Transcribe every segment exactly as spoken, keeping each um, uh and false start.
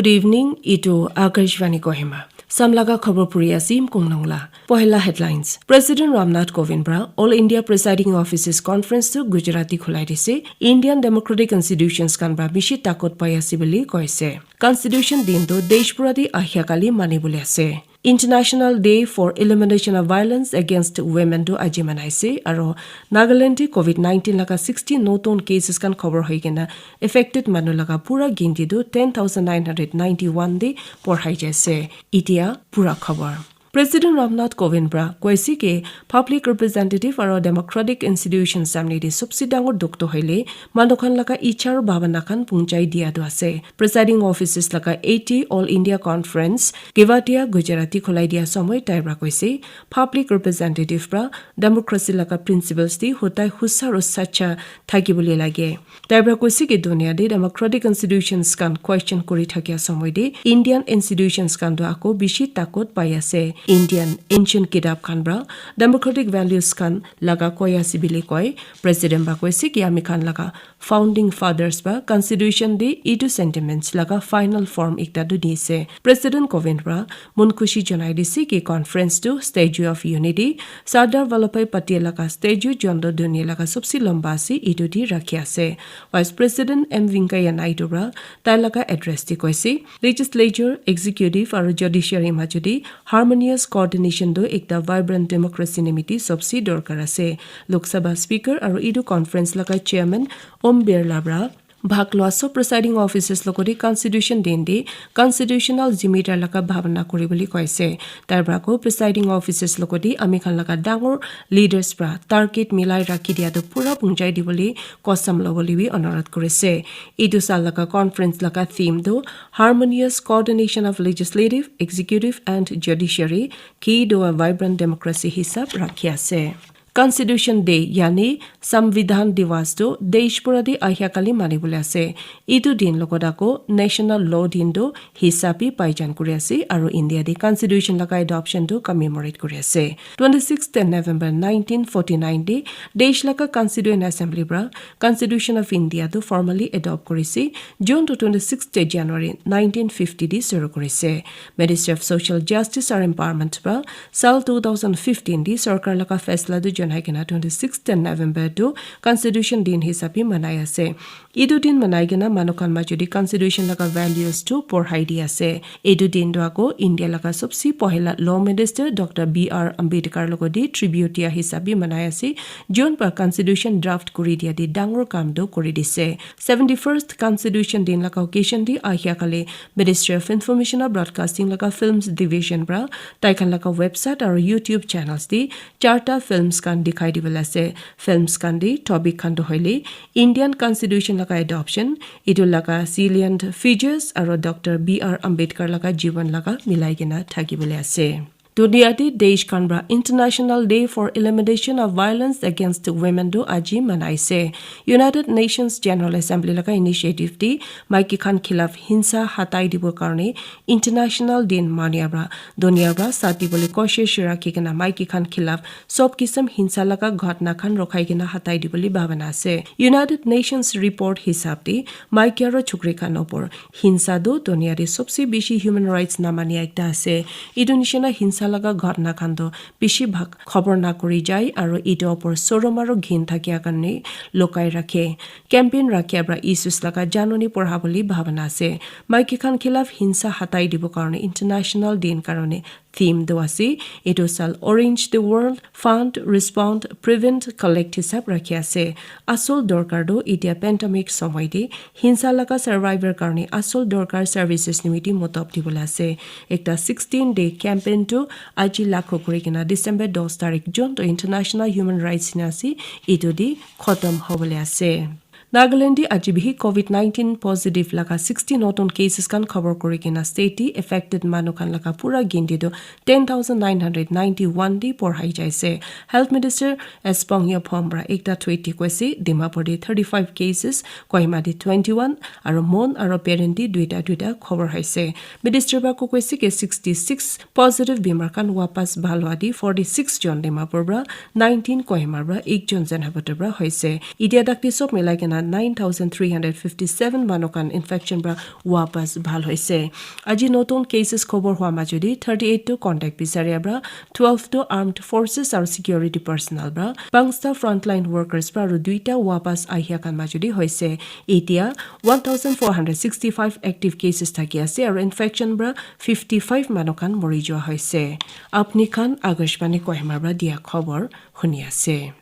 Good evening, itu Akashvani Kohima. Samlaga khobor puri asim kunglongla. Pohela headlines. President Ramnath Kovind pra All India Presiding Officers Conference tu Gujarati khulai dise. Indian democratic institutions khan pra bishi takot pai ase buli koise. Constitution din tu desh pura di ahya kali mani buli ase. International Day for Elimination of Violence Against Women tu aji manaise. Aro Nagaland di covid nineteen laga sixty notun cases khan khobor hoi kena affected manu laga pura ginti tu ten thousand nine hundred ninety one di porhai jaise. Itia pura khobor. President Ramnath Kovind pra koise ke public representative aro democratic institution samne di sobse dangor dukh to hoile manu khan laga ichar bhabana khan punchai dia tu ase. Presiding officers laga eighty All India Conference Kevadia Gujarati khulai dia somoy tai pra koise public representative pra democracy laga principles di hutai husa aro sacha thaki bole lage. Tai pra koise ki dunia de democratic institutions khan question kuri thakia somoy de Indian institutions khan tu ako bishi takot pai ase. Indian ancient kitab khan pra democratic values khan laga koi ase bili koi. President pra koise ki ami khan laga founding fathers pra constitution de itu sentiments laga final form ekta tu dise. President Kovind pra mun khushi janai dise ki conference tu Statue of Unity, Sardar Vallabhbhai Patel laga statue jon tu dunia laga sobse lamba ase itu di rakhi ase. Vice President M Venkaiah Naidu pra tai laga address di koise, legislature, executive aro judiciary majudi harmonious coordination tu ekta vibrant democracy nimiti sobse dorkar ase. Lok Sabha Speaker aro itu conference laga chairman Om Birla pra bhag loa sob presiding officers logodi constitution din di constitutional zimidar laga bhabana kuri buli koise. Tai pra ko presiding officers logodi ami khan laga dangor leaders pra target milai rakhi dia tu pura punchai di buli kosam lo buli bi onurodh kurise. Itu sal laga conference laga theme tu harmonious coordination of legislative, executive and judiciary, key to a vibrant democracy hisab rakhi ase. Constitution Day yani Samvidhan Diwas tu desh pura di ahya kali mani bole ase. Itu din logot ako national law din tu hisab bi paijan kuri ase aro India di constitution laga adoption tu commemorate kuri ase. Twenty sixth November nineteen forty nine di desh laga Constituent Assembly pra Constitution of India tu formally adopt kuri ase. June to twenty sixth January nineteen fifty di suru kuri ase. Ministry of Social Justice aro Empowerment pra sal two thousand fifteen di sorkar laga faisla tu janai kena twenty sixth November tu Constitution Din hisab bi manai ase. Itu din manai kena manu khan majudi Constitution laga values tu porhai di ase. Itu din tu ako India laga sobse pohila Law Minister Doctor B R Ambedkar logodi tribute dia hisab bi manai ase. Jun pra Constitution draft kuri dia di dangor kam tu kuri dise. Seventy first Constitution Din laga occasion di ahya kali Ministry of Information and Broadcasting laga Films Division pra tai khan laga website aro YouTube channels di charta films khan dikhai dibole ase. Films khan di topic khan tu hoile Indian Constitution laga adoption, itu laga salient features aro Doctor B R Ambedkar laga jiwan laga milai kena thaki bole ase. Dunia te desh khan pra International Day for Elimination of Violence Against Women tu aji manaise. United Nations General Assembly laga initiative te maiki khan khilaf hinsa hatai dibo karne International Din mania pra dunia pra sati bole koshish rakhi kena maiki khan khilaf sob kisam hinsa laga ghatna khan rokhai kena hatai dibole bhabana ase. United Nations report hisab te maiki aro chukri khan opor hinsa tu dunia te sobse bishi human rights na mania ekta ase. Itu nishina hinsa laga ghatna khan tu bishi bhag khobor na kuri jai aro itu opor sorom aro ghin thakia karne lokai rakhe. Campaign rakhia pra issues laga janoni porha bole bhabana ase. Maiki khan khilaf hinsa hatai dibo karne International Din karne theme tu ase. Itu sal Orange the World, Fund, Respond, Prevent, Collect hisab rakhi ase. Asol dorkar tu itia pandemic somoy te hinsa laga survivor karne asol dorkar services nimiti motob dibole ase. Ekta sixteen day campaign tu aji lakho kuri kena December dos tarik jun tu International Human Rights Day ase. Itu di khotom hobole ase. Nagaland di aji bihi covid nineteen positive laga sixty notun cases khan khobor kuri kena state di affected manu khan laga pura ginti tu ten thousand nine hundred ninety one di porhai jaise. Health Minister S Pongya Phom pra ekta tweet di koise, Dimapur di thirty five cases, Kohima di twenty one, aro Mon aro Peren di duita duita khobor haise. Minister pra ko koise ke sixty six positive bimar khan wapas bhal hwa di forty six jon Dimapur pra, nineteen Kohima pra, ekjon Zunheboto pra hoise. Itia tak di sob milai kena nine thousand three hundred fifty seven manu khan infection pra wapas bhal hoise. Aji notun cases khobor hua majodi thirty eight tu contact bisaria pra, twelve tu armed forces aru security personnel pra, pangsta frontline workers pra aru duita wapas ahia khan majodi hoise. Etia one thousand four hundred sixty five active cases thaki ase aru infection pra fifty five manu khan mori jua hoise. Apni khan Akashvani Kohima pra dia khobor huni ase.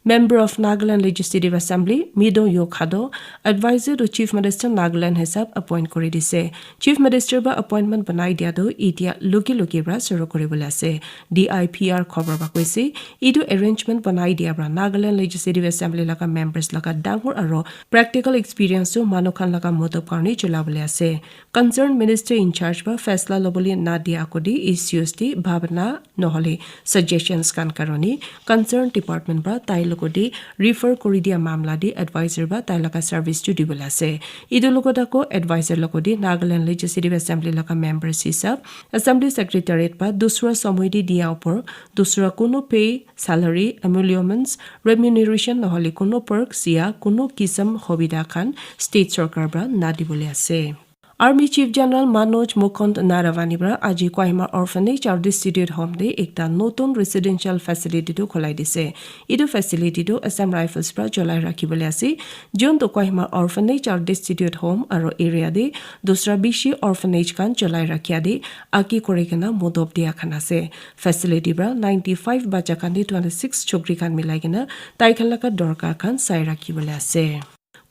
Member of Nagaland Legislative Assembly, Mido Yo Khado, advisor to Chief Minister Nagaland hisab appoint kuri dise. Chief Minister ba appointment banai dia tu itia luki luki pra suru kuri bole ase. D I P R khobor ba koise, idu arrangement banai dia pra Nagaland Legislative Assembly laga members laga dangor aro practical experience tu manu khan laga motob karni chula bole ase. Concerned minister in charge ba faisla lobole na dia kodi issues di bhabna nohole suggestions khan karone concerned department ba tai logodi refer kuri dia mamla di advisor ba tai laga service tu dibole ase. Idu logot ako advisor logodi Nagaland Legislative Assembly laga members hisab Assembly Secretariat ba dusra somoy di dia upor dusra kuno pay, salary, emoluments, remuneration nohole kuno perks ya kuno kisam hobida khan state sorkar ba na dibole ase. Army Chief General Manoj Mukund Naravani pra aji Kohima Orphanage aru Destitute Home te ekta notun residential facility tu khulai dise. Idu facility tu Assam Rifles pra cholai rakhi bole ase. Jun tu Kohima Orphanage aru Destitute Home aru area te dusra bishi orphanage khan cholai rakhia te aki kuri kena modob dia khan ase. Facility pra ninety five bacha khan te twenty six chokri khan milai kena tai khan laga dorkar khan sai rakhi bole ase.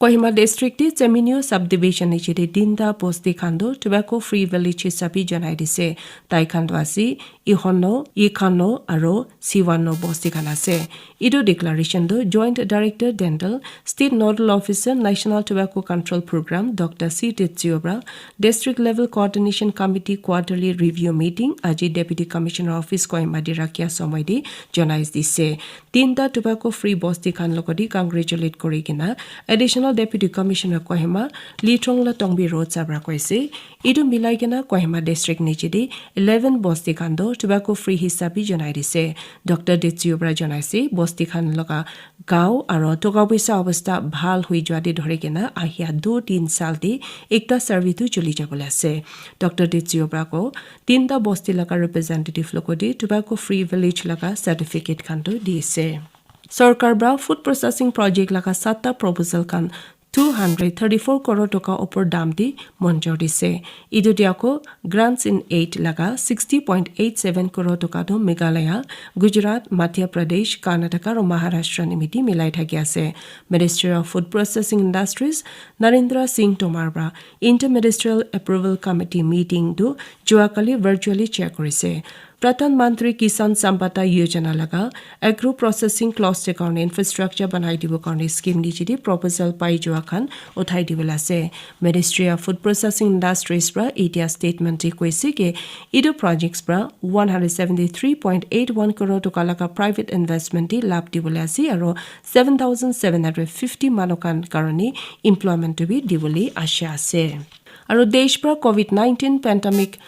Kohima District te Cheminyu Subdivision niche te tinta bosti khan toh tobacco free village hisabi janai dise. Tai khan toh ase Ihono, Ikhano aro Siwano bosti khan ase. Etu declaration toh Joint Director Dental, State Nodal Officer, National Tobacco Control Program, Doctor C Tetsuo pra District Level Coordination Committee Quarterly Review Meeting aji Deputy Commissioner Office Kohima te rakhia somoi te janai dise. Tinta tobacco free bosti khan logodi congratulate kuri kena Additional Deputy Commissioner Kohima Lithrong la Tongbi Road sabra koise. Etu milai kena Kohima District niche te eleven bosti khan toh tobacco free hisabi janai dise. Doctor Detsio pra janaise bosti khan laga gao aro toka poisa obostha bhal hui jua te dhori kena ahia du tin sal te ekta survey tu chuli jabole ase. Doctor Detsio pra ko tinta bosti laga representative logodi tobacco free village laga certificate khan tu di ase. Sorkar pra food processing project laga satta proposal khan two hundred thirty-four crore toka opor dam di monjor dise. Etu dia ko grants in aid laga sixty point eight seven crore toka tu Meghalaya, Gujarat, Madhya Pradesh, Karnataka aro Maharashtra nimiti milai thaki ase. Ministry of Food Processing Industries Narendra Singh Tomar pra Inter-Ministerial Approval Committee meeting tu juakali virtually chair korise. Pradhan Mantri Kisan Sampada Yojana laga agro processing cluster karne infrastructure banai dibo karne scheme niche te proposal pai jua khan uthai dibole ase. Ministry of Food Processing Industries pra etia statement te koise ke etu projects pra one hundred seventy three point eight one crore toka laga private investment te lab dibole ase aro seven thousand seven hundred fifty manu khan karone employment tu bi dibole asha ase. Aro desh pra covid nineteen pandemic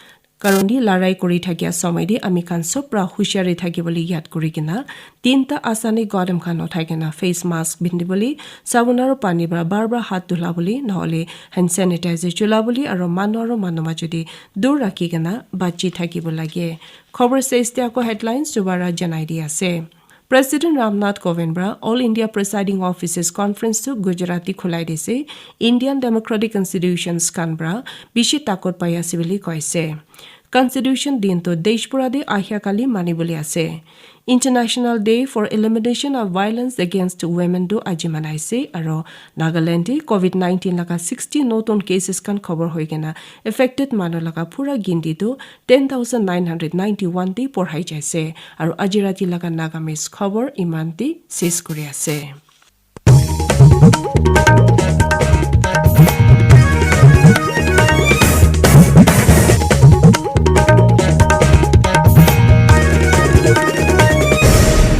karone larai kuri thakia somoi te ami khan sob pra hushari thakibole yad kuri kena tinta asani qadam khan uthai kena face mask pindibole, sabun aro pani pra bar bar hath dhula bole, nohole hand sanitizer chula bole aro manu aro manu majo te dur rakhi kena bachi thakibo lage. Khobor shes te ako headlines dobara janai di ase. President Ram Nath Kovind pra All India Presiding Officers Conference tu Gujarat te khulai dise. Indian democratic institutions khan pra bishi takot pai ase bole koise. Constitution din tu desh pura te ahia kali mani bole ase. International Day for Elimination of Violence Against Women tu aji manaise aro Nagaland te covid nineteen laga sixty notun cases khan khobor hoi kena affected manu laga pura ginti tu ten thousand nine hundred ninety one te porhai jaise. Aro aji rati laga Nagamese khobor iman te ses kuri ase.